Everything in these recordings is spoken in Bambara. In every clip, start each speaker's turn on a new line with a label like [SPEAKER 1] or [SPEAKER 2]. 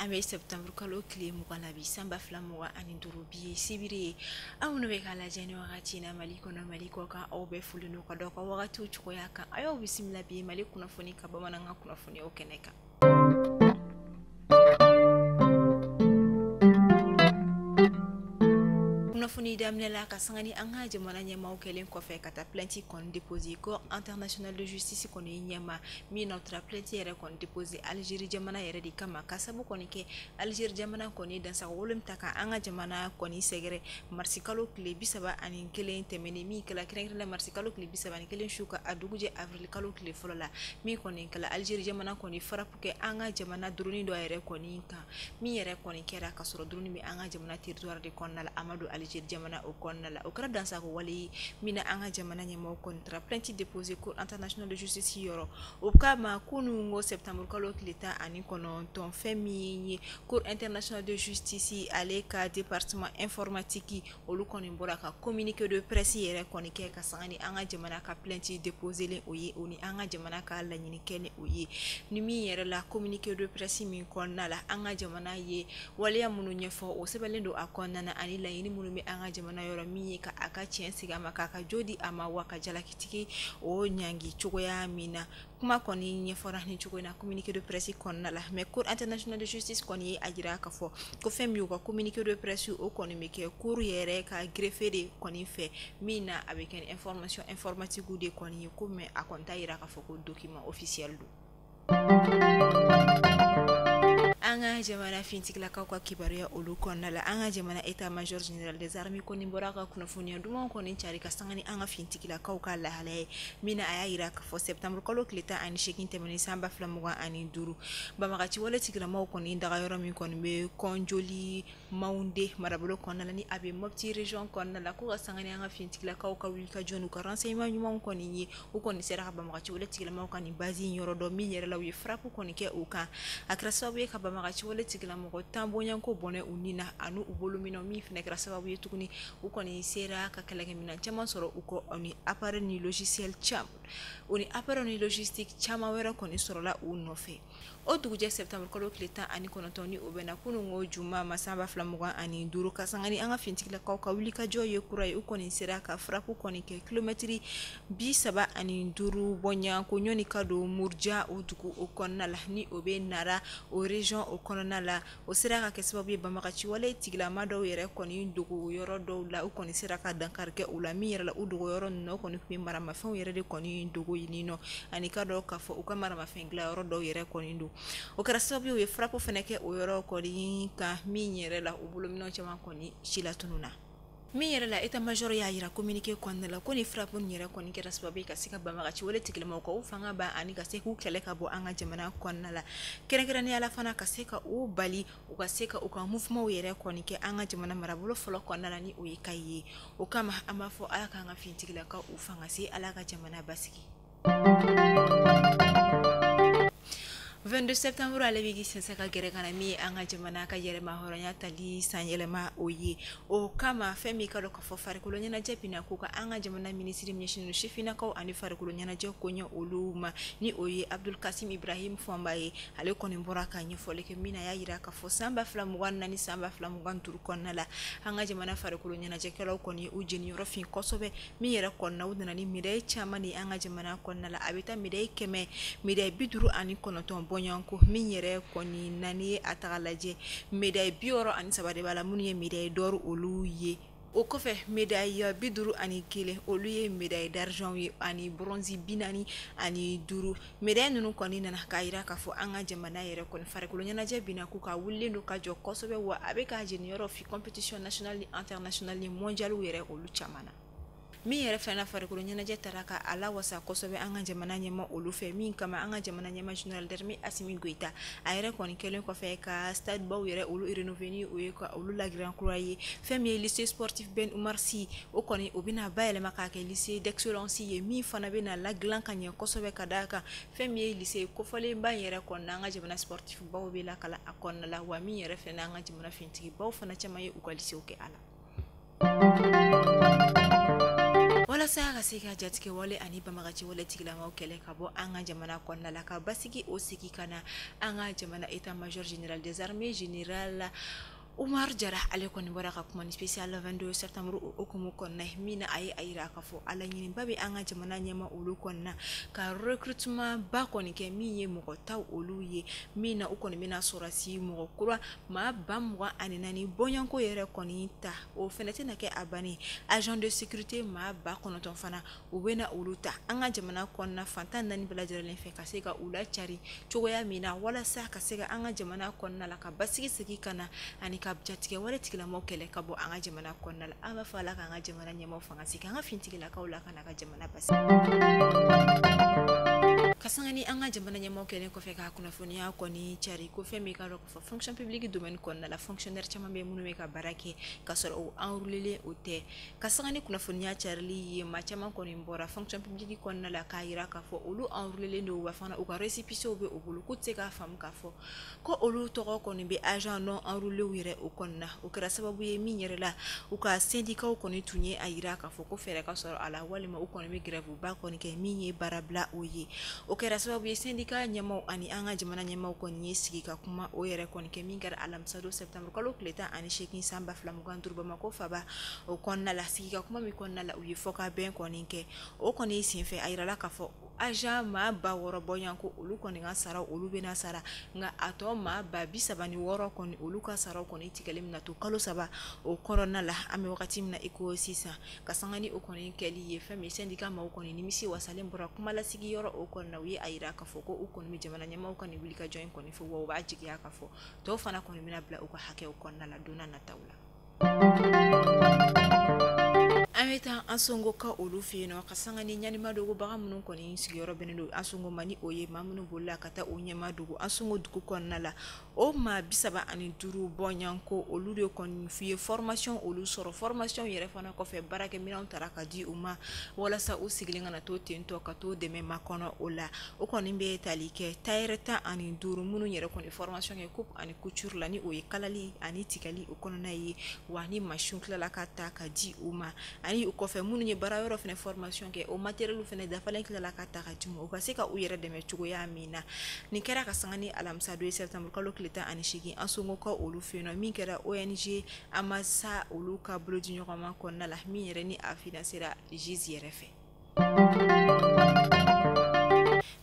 [SPEAKER 1] An bɛ septembre kalo tile 20 na bi, san 2025, bi ye sibiri ye. Aw minnu bɛ k'a lajɛ ni wagati na Mali kɔnɔ, Mali kɔ kan, aw bɛɛ folen don ka dɔ ka wagatiw cogoya kan. A y'aw bisimila bi Mali kunnafoni ka bamanankan kunnafoniyaw kɛnɛ kan. Kunnafoni daminɛ la ka sanga ni an ka jamana ɲɛmaaw kɛlen kɔfɛ ka taa plainte kɔni déposer Cour internationale de justice kɔni ɲɛma, min n'o taara plainte yɛrɛ kɔni déposer Algérie jamana yɛrɛ de kama, ka sabu kɔni kɛ Algérie jamana kɔni dansago wale min ta ka an ka jamana kɔni sɛgɛrɛ marisi kalo tile 31 tɛmɛnen, min kɛla kɛrɛnkɛrɛnnenya marisi kalo tile 31 su ka a dugujɛ avril kalo tile fɔlɔ la, min kɔni kɛla Algérie jamana kɔni frappe kɛ an ka jamana drone dɔ yɛrɛ kɔni kan, min yɛrɛ kɔni kɛra ka sɔrɔ drone bɛ an ka jamana territoire de kɔnɔna la, a ma don Algérie jamana o kɔnɔna la. O kɛra dansago wale ye min na an ka jamana ɲɛmɔgɔw kɔni taara plainte déposer Cour internationale de justice yɔrɔ. O kama kunun ko septembre kalo tile 19, fɛn min ye Cour internationale de justice ale ka département informatique, olu kɔni bɔra ka communiqué de presse yɛrɛ kɔni kɛ ka sanga ni an ka jamana ka plainte déposer o ye, o ni an ka jamana ka laɲini kɛ ni o ye. Ni min yɛrɛ la communiqué de presse min kɔnɔna la, an ka jamana ye waleya minnu ɲɛfɔ, o sɛbɛnlen don a kɔnɔna na, ani laɲini minnu bɛ an ka jamana yɔrɔ, min ye ka a ka tiɲɛ sigi a ma, k'a ka jo di a ma, wa ka jalakitigi o ɲangi cogoya min na. Kuma kɔni ɲɛfɔra ni cogo in na communiqué de presse kɔnɔna la. Mais Cour internationale de justice kɔni ye a jira k'a fɔ ko fɛn min y'u ka communiqué de presse, o kɔni bɛ kɛ cour yɛrɛ ka greffe de kɔni fɛ, min na a bɛ kɛ ni information informatique de kɔni ye ko, mais a kɔni t'a jira k'a fɔ ko document officiel don. An ka jamana fintigilakaw ka kibaruya olu kɔnɔna la, an ka jamana état major général des armées kɔni bɔra ka kunnafoniya duman kɔni cari ka sanga ni an ka fintigilakaw ka lahalaya ye, min na a y'a jira k'a fɔ septembre kalo tile 18 tɛmɛnen san 2025, banbagaci wale tigilamaw kɔni daga yɔrɔ min kɔni bɛ Kɔnjoli Mawunde marabolo kɔnɔna la, ni a bɛ Mopti région kɔnɔna la, ko ka sanga ni an ka fintigilakaw ka wuli ka jɔ n'u ka renseignement ɲumanw kɔni ye, u kɔni sera ka banbagaci wale tigilamaw ka nin base in yɔrɔ dɔn, min yɛrɛ la u ye frappe kɔni kɛ u kan. A kɛra sababu ye ka banbagaci wale tigilamɔgɔ 10 bɔɲɔgɔnko bɔnɛ u ni na ani u bolo minɛn, min fana kɛra sababu ye tuguni u kɔni sera ka kɛlɛkɛminɛn caman sɔrɔ u kɔ, ani appareil ni logiciel caman, o ni appareil ni logistique caman wɛrɛ kɔni sɔrɔla u nɔfɛ. O dugujɛ septembre kalo tile 19, ni o bɛnna kunun ko juma ma san 2025, ka sanga ni an ka fintigilakaw ka wuli ka jɔ ye kura ye, u kɔni sera ka frappe kɔni kɛ kilomɛtiri 35 bɔɲɔgɔnko ɲɔni ka don Murja o dugu o kɔnɔna la, ni o bɛ Nara o région o kɔnɔna la. O sera ka kɛ sababu ye banbagaci wale tigilama dɔw yɛrɛ kɔni dogo yɔrɔ dɔw la, u kɔni sera ka dankari kɛ u la, min yɛrɛ la u dogo yɔrɔ ninnu kɔni tun bɛ maramafɛnw yɛrɛ de kɔni dogo yen nɔ, ani ka dɔn k'a fɔ u ka maramafɛn dilan yɔrɔ dɔw yɛrɛ kɔni don. O kɛra sababu ye u ye frappe fana kɛ o yɔrɔ kɔni kan, min yɛrɛ la u bolominɛn caman kɔni silatununna. Min yɛrɛ la état major y'a jira communiqué kɔnɔna la ko ni frappe nin yɛrɛ kɔni kɛra sababu ye ka se ka banbagaci wale tigilamaw ka u fanga ban, ani ka se k'u kɛlɛ ka bɔ an ka jamana kɔnɔna la, kɛrɛnkɛrɛnnenya la fana ka se ka u bali u ka se ka u ka mouvement yɛrɛ kɔni kɛ an ka jamana marabolo fɔlɔ kɔnɔna la, ni o ye Kayi ye. O kama an b'a fɔ Ala k'an ka fintigilakaw u fanga se, Ala ka jamana basigi. 22 septembre ale bɛ k'i sɛnsɛn ka gɛrɛ ka na, min ye an ka jamana ka yɛrɛma hɔrɔnya tali san yɛlɛma o ye. O kama fɛn min ka dɔn k'a fɔ farikolo ɲɛnajɛ bɛna ko ka an ka jamana minisiri ɲɛsinnen don sifinnakaw ani farikolo ɲɛnajɛ koɲɛ olu ma, ni o ye Abdul Kasim Ibrahim Fɔnba ye, ale kɔni bɔra ka ɲɛfɔli kɛ, min na a y'a jira k'a fɔ san 2024 san 2025 kɔnɔna la, an ka jamana farikolo ɲɛnajɛkɛlaw kɔni u jeniyɔrɔ fin kosɛbɛ, min yɛrɛ kɔnɔna u nana ni médaille caman de an ka jamana kɔnɔna la. A bɛ taa médaille 100, médaille 59 bɔɲɔgɔnko, min yɛrɛ kɔni naani ye a taga lajɛ médaille 63 de b'a la, minnu ye médaille d'or olu ye. O kɔfɛ médaille 51 olu ye médaille d'argent ye, ani bronze 45. Médaille ninnu kɔni nana k'a jira k'a fɔ an ka jamana yɛrɛ kɔni farikolo ɲɛnajɛ bina ko ka wulilen don ka jɔ kosɛbɛ, wa a bɛ k'a jeniyɔrɔ fin compétition nationale ni internationale ni mondiale yɛrɛ olu caman na. Min yɛrɛ fana farikolo ɲɛnajɛ taara ka a lawasa kosɛbɛ an ka jamana ɲɛma olu fɛ, min kama an ka jamana ɲɛma général d'armée Assimi Goïta, a yɛrɛ kɔni kɛlen kɔfɛ ka stade baw yɛrɛ olu rénover, ni o ye ka olu lagiran kura ye. Fɛn min ye lycée sportif Ben Oumar Sy, o kɔni o bɛna bayɛlɛma k'a kɛ lycée d'excellence ye, min fana bɛna ladilan ka ɲɛ kosɛbɛ, ka d'a kan fɛn min ye lycée kofɔlenba yɛrɛ kɔnɔna an ka jamana sportif baw bɛ lakalan a kɔnɔna la, wa min yɛrɛ fana an ka jamana fintigibaw fana caman ye u ka lycée kɛ a la. Walasa Walasa ka se ka jatigɛ wale ani banbagaci wale tigilamaw kɛlɛ ka bɔ an ka jamana kɔnɔna la, ka basigi o sigi ka na an ka jamana état-major général des armées général Umar Jara, ale kɔni bɔra ka kuma ni spécial 22 septembre o hukumu kɔnɔna, min na a ye a yira k'a fɔ a laɲiniba bɛ an ka jamana ɲɛma olu kɔnɔna ka recrutement ba kɔni kɛ, min ye mɔgɔ taw olu ye, min na u kɔni bɛna sɔrɔsi mɔgɔ kura maa 24,000 bɔɲɔgɔnko yɛrɛ kɔni ta. O fɛnɛ tɛna kɛ a bannen, agent de sécurité maa 9,000 fana u bɛna olu ta an ka jamana kɔnɔna fantan naani bɛɛ lajɛlen fɛ, ka se ka u lacari cogoya min na, walasa ka se ka an ka jamana kɔnɔna la ka basigi sigi ka na ani ka jatigɛ wale tigilamaw kɛlɛ ka bɔ an ka jamana kɔnɔna la. An b'a fɔ Ala k'an ka jamana ɲɛmaw fanga sigi, an ka finitigilakaw la ka na ka jamana basigi. Ka sanga ni an ka jamana ɲɛmaw kɛlen kɔfɛ ka kunnafoniya kɔni cari ko fɛn min ka dɔn k'a fɔ fonction publique domaine kɔnɔna la, fonctionnaire caman bɛ minnu bɛ ka baara kɛ ka sɔrɔ o enrôlé o tɛ. Ka sanga ni kunnafoniya carili ye, maa caman kɔni bɔra fonction publique kɔnɔna la k'a yira k'a fɔ olu enrôlé don, wa fana u ka récépissé bɛ u bolo, k'u tɛ se k'a faamu k'a fɔ ko olu tɔgɔ kɔni bɛ agent non enrôlé yɛrɛ o kɔnɔna. O kɛra sababu ye min yɛrɛ la, u ka syndicats kɔni tun ye a yira k'a fɔ ko fɛɛrɛ ka sɔrɔ a la, walima u kɔni bɛ grève ba kɔni kɛ, min ye baarabila o ye. O kɛra sababu ye syndicat ɲɛmaw ani an ka jamana ɲɛmaw kɔni ye sigi ka kuma o yɛrɛ kɔni kɛ, min kɛra alamisa don septembre kalo tile 18 san 2025 Bamakɔ faba o kɔnɔna la. Sigi ka kuma min kɔnɔna la, u ye fɔkabɛn kɔni kɛ. O kɔni senfɛ, a yirala k'a fɔ agent maa 6,000 bɔɲɔgɔnko olu kɔni ka sara olu bɛna sara, nka a tɔ maa 36,000 kɔni olu ka sara kɔni tigɛlen bɛna to kalo 3 o kɔnɔna la. An bɛ wagati min na i ko sisan, ka sanga ni o kɔni kɛli ye, fɛn min syndicat maaw kɔni nimisi wasalen bɔra kumalasigi yɔrɔ o kɔnɔna, u ye a yira k'a fɔ ko u kɔni bɛ jamana ɲɛmaaw ka nin wulikajɔ in kɔni fo, wa u b'a jigiya k'a fɔ tɔw fana kɔni bɛna bila u ka hakɛw kɔnɔna la don n'a nataw la. An bɛ taa Ansongo ka olu fɛ yen nɔ, ka sanga ni ɲanima dogobaga minnu kɔni sigiyɔrɔ bɛnnen don Ansongo ma, ni o ye maa minnu bolila ka taa o ɲɛma dogo Ansongo dugu kɔnɔna la, o maa 35 bɔɲɔgɔnko olu de kɔni ye formation olu sɔrɔ. Formation yɛrɛ fana kɔfɛ, baarakɛminɛnw tara ka di u ma walasa u sigilen kana to ten tɔ ka to dɛmɛ makɔnɔ o la. O kɔni bɛ tali kɛ tailleur 15 minnu yɛrɛ kɔni formation kɛ coupe ani couture la, ni o ye kalali ani tigɛli o kɔnɔna ye, wa ni machine tilala ka ta ka di u ma. Ani o kɔfɛ, minnu ye baara yɔrɔ fana formation kɛ, o matériel fana dafalen tilala ka ta ka di u ma, u ka se ka u yɛrɛ dɛmɛ cogoya min na. Nin kɛra ka sanga ni alamisa don ye septembre kalo tile 18 Ansongo ka olu fɛ yen nɔ, min kɛra ONG Amasa olu ka bolodiɲɔgɔnma kɔnɔna la, min yɛrɛ ni a financera GIZ yɛrɛ fɛ.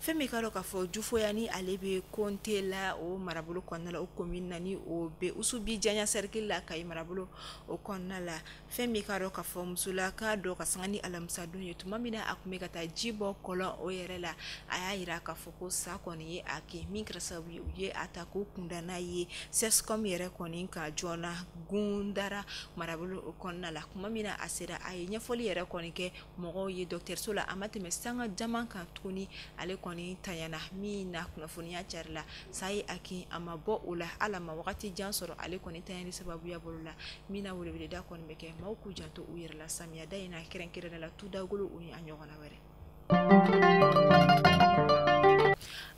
[SPEAKER 1] Fɛn min ka dɔn k'a fɔ Jufoya, ni ale bɛ Konte la o marabolo kɔnɔna la, o commune na, ni o bɛ Usubi Janya cercle la Kayi marabolo o kɔnɔna la, fɛn min ka dɔn k'a fɔ musolaka dɔ, ka sanga ni alamisa don ye, tuma min na a tun bɛ ka taa ji bɔ kɔlɔn o yɛrɛ la, a y'a yira k'a fɔ ko sa kɔni ye a kɛ, min kɛra sababu ye u ye a ta k'o kunda n'a ye CSCOM yɛrɛ kɔni ka joona Gundara marabolo o kɔnɔna la. Tuma min na a sera, a ye ɲɛfɔli yɛrɛ kɔni kɛ mɔgɔw ye dɔgɔtɔrɔso la. A ma tɛmɛ sanga caman kan tuguni, ale kɔni tanyana, min na kunnafoniya carila sa ye a kin. A ma bɔ o la, hali a ma wagati jan sɔrɔ, ale kɔni tanyali sababuya bolo la, min na weleweleda kɔni bɛ kɛ maaw k'u janto u yɛrɛ la samiyada in na, kɛrɛnkɛrɛnnenya la tudagolo o ni a ɲɔgɔnna wɛrɛ.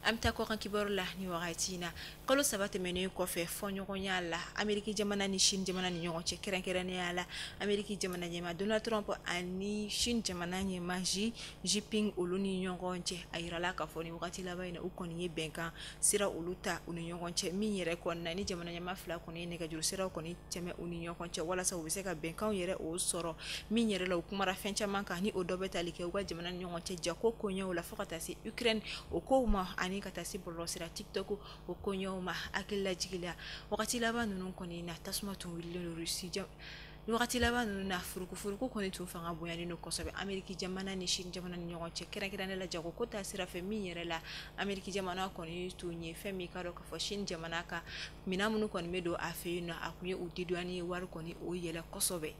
[SPEAKER 1] An bɛ taa kɔkan kibaru la ni wagati in na. Kalo 3 tɛmɛnen kɔfɛ fɔɲɔgɔnya la Ameriki jamana ni Chine jamana ni ɲɔgɔn cɛ, kɛrɛnkɛrɛnnenya la Ameriki jamana ɲɛmaa Donald Trump ani Chine jamana ɲɛmaa Xi Jinping olu ni ɲɔgɔn cɛ, a yirala k'a fɔ ni wagati laban in na, u kɔni ye bɛnkan sira olu ta u ni ɲɔgɔn cɛ, min yɛrɛ kɔnɔna ni jamana ɲɛmaa fila kɔni ye nɛgɛjuru siraw kɔni tɛmɛ u ni ɲɔgɔn cɛ, walasa u bɛ se ka bɛnkanw yɛrɛ o sɔrɔ, min yɛrɛ la u kumara fɛn caman kan, ni o dɔ bɛ tali kɛ u ka jamana ni ɲɔgɔn cɛ jago koɲɛw la, fo ka taa se Ukraine o kow ma, ani ka taa se bɔlɔlɔsira TikTok o koɲɛw ma. Hakili lajigin la, wagati laban ninnu kɔni na, tasuma tun wulilen don Russie. Wagati laban ninnu na, furukufuruku kɔni tun fanga bonyalen don kosɛbɛ Ameriki jamana ni Chine jamana ni ɲɔgɔn cɛ, kɛrɛnkɛrɛnnenya la jago ko ta sira fɛ, min yɛrɛ la Ameriki jamana kɔni tun ye fɛn min ka dɔn k'a fɔ Chine jamana ka minɛn minnu kɔni bɛ don a fɛ yen nɔ, a tun ye u dédouaner wari kɔni o yɛlɛ kosɛbɛ.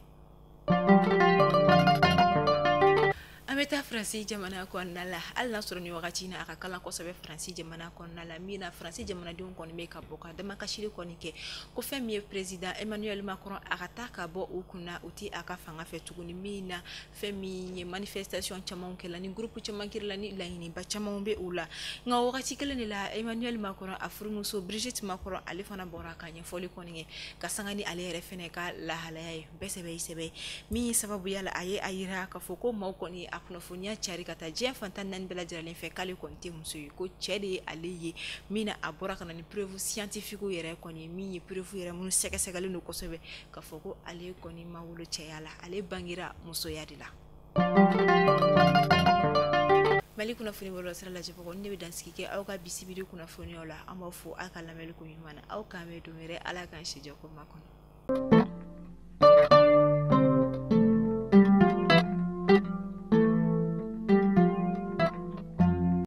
[SPEAKER 1] An An bɛ taa Faransi jamana kɔnɔna la. Hali n'a sɔrɔ ni wagati in na a ka kalan kosɛbɛ Faransi jamana kɔnɔna la, min na Faransi jamanadenw kɔni bɛ ka bɔ ka damakasili kɔni kɛ ko fɛn min ye président Emmanuel Macron, a ka taa ka bɔ u kunna, u tɛ a ka fanga fɛ tuguni. Min na fɛn min ye manifestation caman kɛla ni groupe caman kɛla ni laɲiniba caman bɛ u la. Nka wagati kelen de la, Emmanuel Macron a furumuso Brigitte Macron, ale fana bɔra ka ɲɛfɔli kɔni kɛ ka sanga ni ale yɛrɛ fɛnɛ ka lahalaya ye. Bɛɛ sɛbɛ i sɛbɛ min ye sababuya la, a ye a yira k'a fɔ ko maaw kɔni a kunnafoniya cari ka taa diɲɛ fan 14 bɛɛ lajɛlen fɛ, k'ale kɔni tɛ muso ye, ko cɛ de ye ale ye. Min na a bɔra ka na ni preuve scientifique yɛrɛ kɔni, min ye preuve yɛrɛ minnu sɛgɛsɛgɛlen don kosɛbɛ, k'a fɔ ko ale kɔni ma wolo cɛya la, ale bangera musoya de la. Mali kunnafoni bɔlɔlɔ sira lajɛbagaw, ne bɛ dansigi kɛ aw ka bisibiri kunnafoniyaw la. An b'aw fo aw ka lamɛnni ko ɲuman na. Aw k'an bɛn don wɛrɛ, Ala k'an si jɔ ko makɔnɔ.